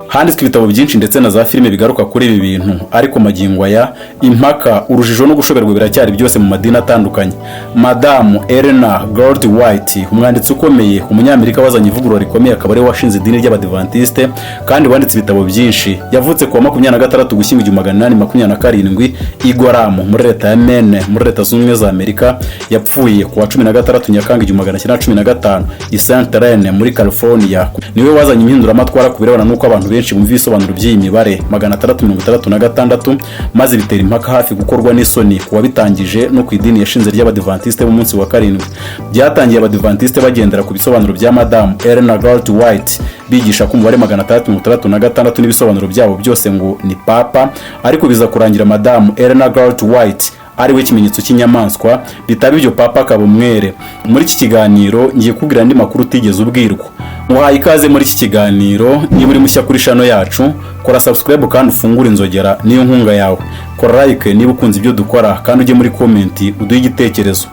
Handitswe ibitabo byinshi ndetse na za filime bigaruka kuri ibi bintu, ariko magingo aya impaka, urujijo no gushoberwa biracyari byose mu madini atandukanye. Madamu Elena Gold White, umwanditsi ukomeye, umunyamerika wazanye ivugurura rikomeye, akaba ariwe washinze idini ry'Abadivantiste kandi wanditse ibitabo byinshi, yavutse ku wa 26 Ugushyingo 1827 i Gorham, muri leta ya Maine, muri Leta Zunze Ubumwe za Amerika. Yapfuye ku wa 16 Nyakanga 1915 i Saint Helene, muri California. Niwe wazanye impinduramatwara ku birebana n'uko abantu benshi bumva ibisobanuro by'iyi mibare 666, maze bitera impaka hafi gukorwa n'isoni ku wabitangije no ku idini yashinze ry'Abadivantiste b'umunsi wa karindwi. Byatangiye Abadivantiste bagendera ku bisobanuro bya Madamu Elena Gold White, bigisha ko umubare 666 n'ibisobanuro byabo byose ngo ni papa, ariko biza kurangira Madamu Elena Gold White ari we kimenyetso cy'inyamaswa, bitaba ibyo papa akaba umwere. Muri iki kiganiro ngiye kubwira andi makuru utigeze ubwirwa. Muhaye ikaze muri iki kiganiro. Niba uri mushya kuri channel yacu, kora subscribe kandi ufungure inzogera, niyo nkunga yawe. Kora like niba ukunze ibyo dukora, kandi ujye muri comment uduhe igitekerezo.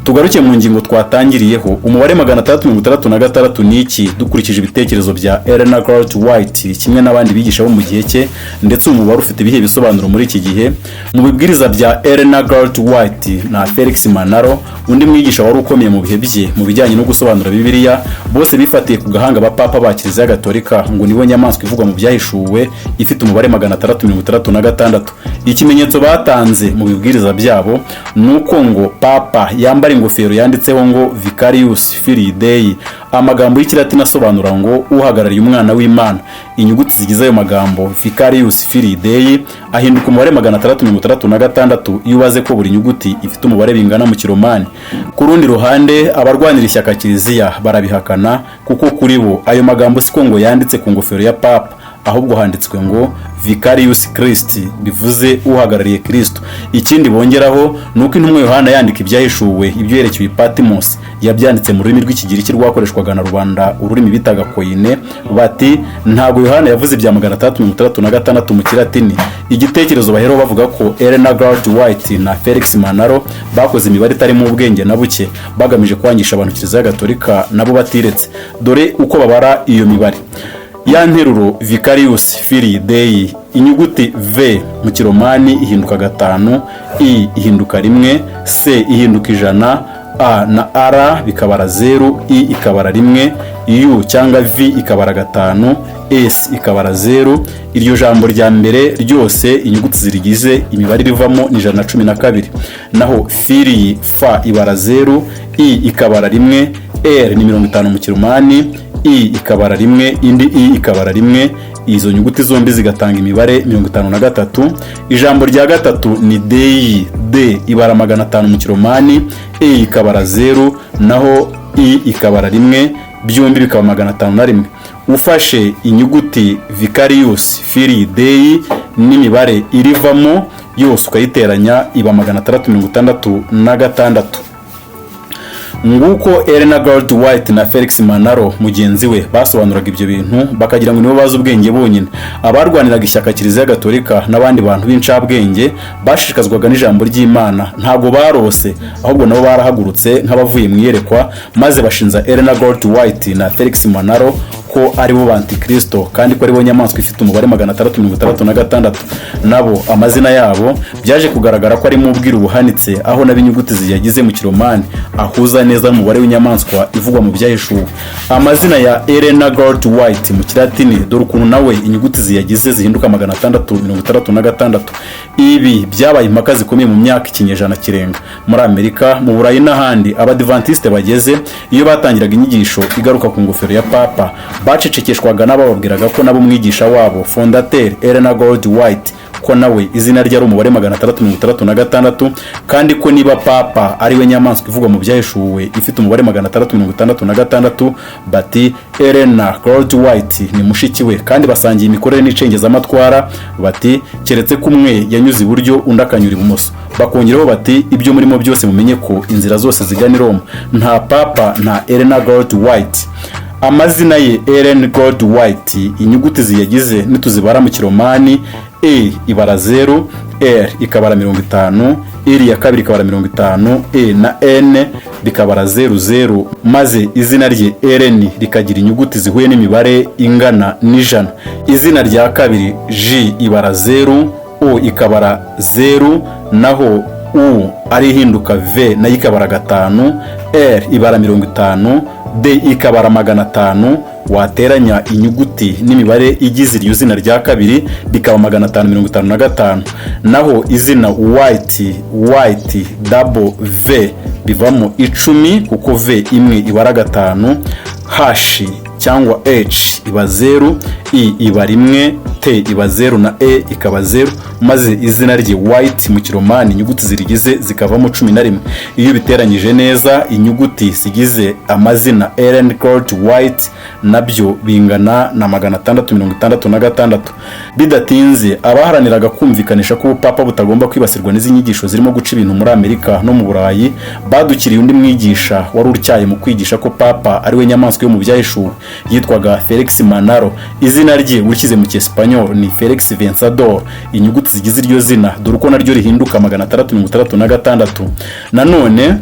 Tugaruke mu ngingo twatangiriyeho. Umubare 666 ni iki, dukurikije ibitekerezo bya Elena Gold White kimwe n'abandi bigisha bo mu gihe cye? Ndetse uyu mubare ufite ibihe bisobanuro muri iki gihe? Mu bibwiriza bya Elena Gold White na Felix Manalo, undi mwigisha wari ukomeye mu bihe bye mu bijyanye no gusobanura Bibiliya, bose bifatiye ku gahanga abapapa ba Kiliziya Gatolika ngo nibo nyamaswa ivugwa mu Byahishuwe ifite umubare 666. Ikimenyetso batanze mu bibwiriza byabo ni uko ngo papa yambara ingofero yanditseho ngo "Vicarius Filii Dei", amagambo y'ikilatini asobanura ngo uhagarariye umwana w'Imana. Inyuguti zigize ayo magambo "Vicarius Filii Dei" ahinduka umubare 666 iyo ubaze ko buri nyuguti ifite umubare bingana mu Kiromani. Ku rundi ruhande, abarwanira ishyaka kiliziya barabihakana, kuko kuri bo ayo magambo siko ngo yanditse ku ngofero ya papa, ahubwo handitswe ngo "Vicarius Christi", bivuze uhagarariye Kristo. Ikindi bongeraho ni uko intumwa Yohana yandika Ibyahishuwe, ibyo yerekewe Patmos yabyanditse mu rurimi rw'Ikigiriki rwakoreshwaga na rubanda, ururimi bitaga Koine. Bati ntabwo Yohana yavuze ibya 666 mu Kilatini. Igitekerezo baheraho bavuga ko Elena Gold White na Felix Manalo bakoze imibare itarimo ubwenge na buke, bagamije kwangisha abantu Kiliziya Gatolika, nabo batiretse. Dore uko babara iyo mibare ya nteruro "Vicarius Filii Dei": inyuguti V mu Kiromani ihinduka gatanu, I ihinduka rimwe, C ihinduka 100, A na R bikabara zeru, I ikabara rimwe, U cyangwa V ikabara gatanu, S ikabara zeru. Iryo jambo rya mbere ryose, inyuguti zirigize, imibare irivamo ni 112. Naho Filii, F ibara zeru, I ikabara rimwe, R ni 50 mu Kiromani, I ikabara rimwe, indi I ikabara rimwe. Izo nyuguti zombi zigatanga imibare 53. Ijambo rya gatatu ni Dei, D ibara 500 mu Kiromani, E ikabara zeru, naho I ikabara rimwe, byombi bikaba 501. Ufashe inyuguti "Vicarius Filii Dei" n'imibare irivamo yose ukayiteranya, iba 666. Nguko Elena Gold White na Felix Manalo mugenzi we basobanuraga ibyo bintu, bakagira ngo nibo bazi ubwenge bonyine. Abarwaniraga ishyaka Kiliziya Gatolika n'abandi bantu b'incabwenge bashishikazwaga n'ijambo ry'Imana ntabwo barose, ahubwo nabo barahagurutse nk'abavuye mu iyerekwa, maze bashinza Elena Gold White na Felix Manalo ko ari bo bantikristo kandi ko ari bo nyamaswa ifite umubare 666. Nabo amazina yabo byaje kugaragara ko ari mu bwiru buhanitse, aho n'abinyuguti ziyagize mu Kiromani ahuza neza n'umubare w'inyamaswa ivugwa mu Byahishuwe. Amazina ya Elena Gold White mu Kilatini, dore ukuntu nawe inyuguti ziyagize zihinduka 666. Ibi byabaye impaka zikomeye mu myaka ikinyejana kirenga muri Amerika, mu Burayi n'ahandi Abadivantisite bageze. Iyo batangiraga inyigisho igaruka ku ngofero ya papa, bacecekeshwaga n'abababwiraga ko nabo umwigisha wabo, fondateur Elena Gold White, ko nawe izina rye ari umubare 666, kandi ko niba papa ari we nyamaswa ivugwa mu Byahishuwe ifite umubare 666, bati Elena Gold White ni mushiki we kandi basangiye imikorere n'icengezamatwara. Bati keretse ko umwe yanyuze iburyo undi akanyura ibumoso. Bakongeraho bati ibyo murimo byose mumenye ko inzira zose zigana i Roma. Nta papa, nta Elena Gold White. Amazina ye Ellen Gold White, inyuguti ziyagize nituzibara mu Kiromani, E ibara zeru, R ikabara 50, R ya kabiri ikabara 50, E na N bikabara zeru zeru, maze izina rye Ellen rikagira inyuguti zihuye n'imibare ingana n'100. Izina rya kabiri J ibara zeru, O ikabara zeru, naho U ari ihinduka V nayo ikabara gatanu, R ibara 50, D ikabara 500. Wateranya inyuguti n'imibare igize iryo zina rya kabiri bikaba 555. Naho izina White, White double V bivamo 10, kuko V imwe ibara gatanu, H cyangwa H iba zeru, I iba rimwe, T iba zeru na E ikaba zeru, maze izina rye White mu Kiromani inyuguti zirigize zikavamo 11. Iyo biteranyije neza inyuguti zigize amazina Ellen Gold White nabyo bingana na 666. Bidatinze, abaharaniraga kumvikanisha ko ubupapa butagomba kwibasirwa n'izi nyigisho zirimo guca ibintu muri Amerika no mu Burayi badukiriye undi mwigisha wari utyaye mu kwigisha ko papa ari we nyamaswa yo mu Byahishuwe. Yitwaga Felix Manalo. Izina rye urishyize mu Cyesipanyol ni Felix Vencedor. Inyuguti zigize iryo zina dore uko naryo rihinduka 666. Nanone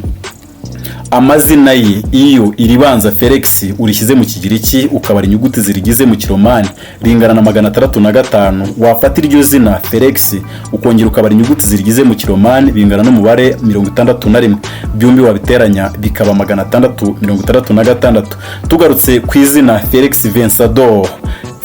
amazina ye, iyo iribanza Felix urishyize mu Kigiriki ukabara inyuguti zirigize mu Kiromani ringana na 605. Wafata iryo zina Felix ukongera ukabara inyuguti zirigize mu Kiromani bingana n'umubare 61. Byombi wabiteranya bikaba 666. Tugarutse ku izina Felix Vencedor,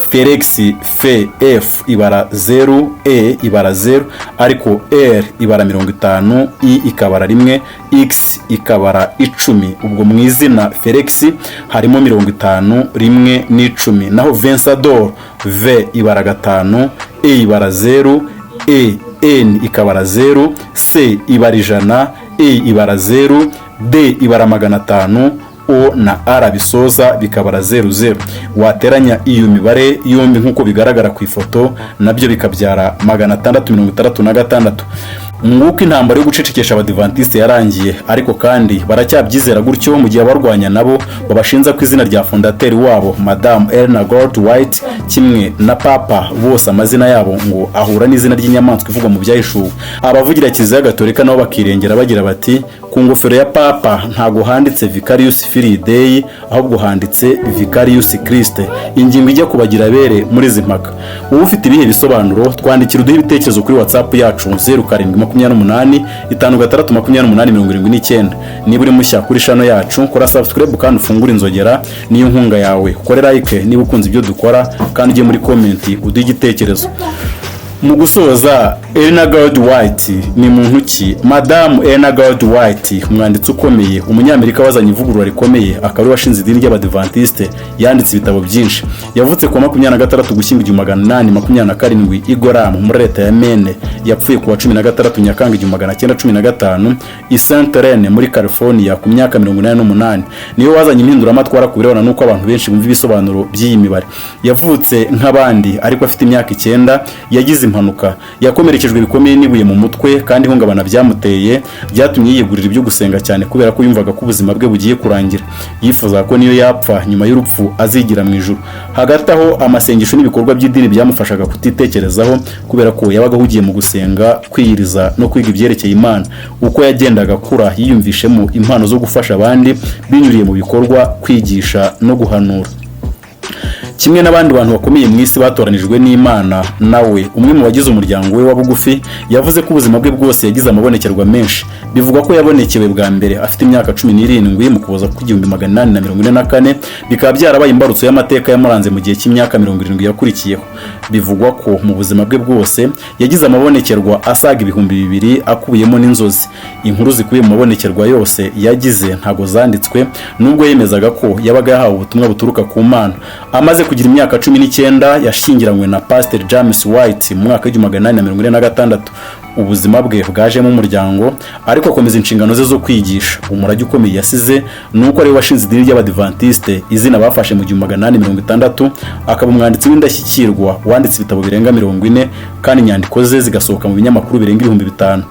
Felix F F ibara zeru, E ibara zeru, ariko R ibara 50, I ikabara rimwe, X ikabara 10. Ubwo mu izina Felix harimo 50, rimwe n'10. Naho Vencedor, V ibara gatanu, E ibara zeru, E N ikabara zeru, C ibara 100, E ibara zeru, D ibara 500, O na R bisoza bikabara zeru zeru. Wateranya iyo mibare yombi nk'uko bigaragara ku ifoto nabyo bikabyara 666. Nguko intambara yo gucecekesha Abadivantisite yarangiye, ariko kandi baracyabyizera gutyo mu gihe abarwanya nabo babashinza ko izina rya fondateri wabo Madamu Elena Gold White kimwe na papa bose amazina yabo ngo ahura n'izina ry'inyamaswa ivugwa mu Byahishuwe. Abavugira Kiliziya Gatolika nabo bakirengera bagira bati: "Ku ngofero ya papa ntago handitse Vicarius Filii Dei, ahubwo handitse Vicarius Christi." Ingingo ijya kubagira abere muri izi mpaka. Wowe ufite ibihe bisobanuro? Twandikira uduhe ibitekerezo kuri WhatsApp yacu 0728 56 28 79. Niba uri mushya kuri channel yacu, kora subscribe kandi ufungure inzogera, niyo nkunga yawe. Ukore like niba ukunze ibyo dukora kandi ujye muri comment uduhe igitekerezo. Mu gusoza, Elena Gold White ni muntu ki? Madamu Elena Gold White, umwanditsi ukomeye, Umunyamerika wazanye ivugurura rikomeye, akaba ari washinze idini ry'Abadivantisite, yanditse ibitabo byinshi. Yavutse ku wa 26 Ugushyingo 1827 i Gorham muri leta ya Maine. Yapfuye ku wa 16 Nyakanga 1915 i Saint Helene muri California ku myaka 88. Niwe wazanye impinduramatwara ku birebana n'uko abantu benshi bumva ibisobanuro by'iyi mibare. Yavutse nk'abandi, ariko afite imyaka 9 yagize impanuka, yakomerekejwe bikomeye n'ibuye mu mutwe, kandi ihungabana byamuteye byatumye yiyegurira ibyo gusenga cyane kubera ko yumvaga ko ubuzima bwe bugiye kurangira. Yifuzaga ko niyo yapfa, nyuma y'urupfu azigira mu ijuru. Hagati aho, amasengesho n'ibikorwa by'idini byamufashaga kutitekerezaho kubera ko yabaga ahugiye mu gusenga, kwiyiriza no kwiga ibyerekeye Imana. Uko yagendaga akura, yiyumvishemo impano zo gufasha abandi binyuriye mu bikorwa, kwigisha no guhanura. Kimwe n'abandi bantu bakomeye mu isi batoranijwe n'Imana, nawe umwe mu bagize umuryango we wa bugufi yavuze ko ubuzima bwe bwose yagize amabonekerwa menshi. Bivugwa ko yabonekewe bwa mbere afite imyaka 17 mu Kuboza kwa 1844, bikaba byarabaye imbarutso y'amateka yamuranze mu gihe cy'imyaka 70 yakurikiyeho. Bivugwa ko mu buzima bwe bwose yagize amabonekerwa asaga 2000 akubiyemo n'inzozi. Inkuru zikubiye mu mabonekerwa yose yagize ntago zanditswe, nubwo yemezaga ko yabaga yahawe ubutumwa buturuka ku Mana. Amaze kugira imyaka 19 yashyingiranywe na Pastor James White mu mwaka wa 1846. Ubuzima bwe bwajemo umuryango, ariko akomeza inshingano ze zo kwigisha. Umurage ukomeye yasize ni uko ariwe washinze idini ry'Abadivantisite, izina bafashe mu 1860, akaba umwanditsi w'indashyikirwa wanditse ibitabo birenga 40 kandi inyandiko ze zigasohoka mu binyamakuru birenga 5000.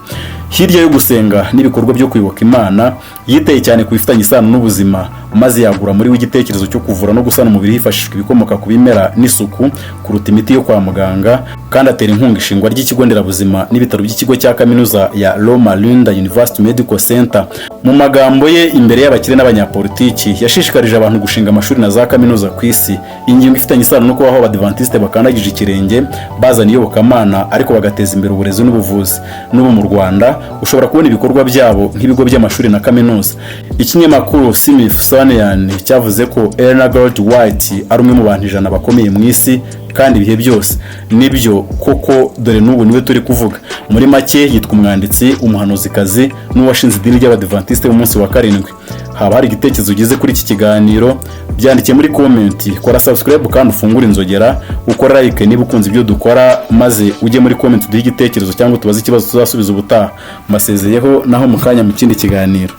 Hirya yo gusenga n'ibikorwa byo kwibuka Imana, yiteye cyane ku bifitanye isano n'ubuzima, maze yagura muri we igitekerezo cyo kuvura no gusana umubiri hifashishwa ibikomoka ku bimera n'isuku kuruta imiti yo kwa muganga, kandi atera inkunga ishingwa ry'ikigo nderabuzima n'ibitaro by'ikigo cya kaminuza ya Loma Linda University Medical Center. Mu magambo ye imbere y'abakire n'abanyapolitiki, yashishikarije abantu gushinga amashuri na za kaminuza ku isi, ingingo ifitanye isano no kubaho Abadivantisite bakandagije ikirenge, bazana iyobokamana ariko bagateza imbere uburezi n'ubuvuzi. N'ubu mu Rwanda ushobora kubona ibikorwa byabo nk'ibigo by'amashuri na kaminuza. Ikinyamakuru Smithsonian cyavuze ko Ellen Gould White ari umwe mu bantu 100 bakomeye mu isi kandi ibihe byose. Nibyo koko, dore n'ubu niwe turi kuvuga. Muri make, yitwa umwanditsi, umuhanuzikazi n'uwashinze idini ry'Abadivantisite b'umunsi wa karindwi. Haba hari igitekerezo ugize kuri iki kiganiro? Byandikiye muri comment. Kora subscribe kandi ufungure inzogera, ukora like niba ukunze ibyo dukora, maze ujye muri comment uduhe igitekerezo cyangwa tubaze ikibazo tuzasubiza ubutaha. Mbasezeyeho, naho mu kanya mu kindi kiganiro.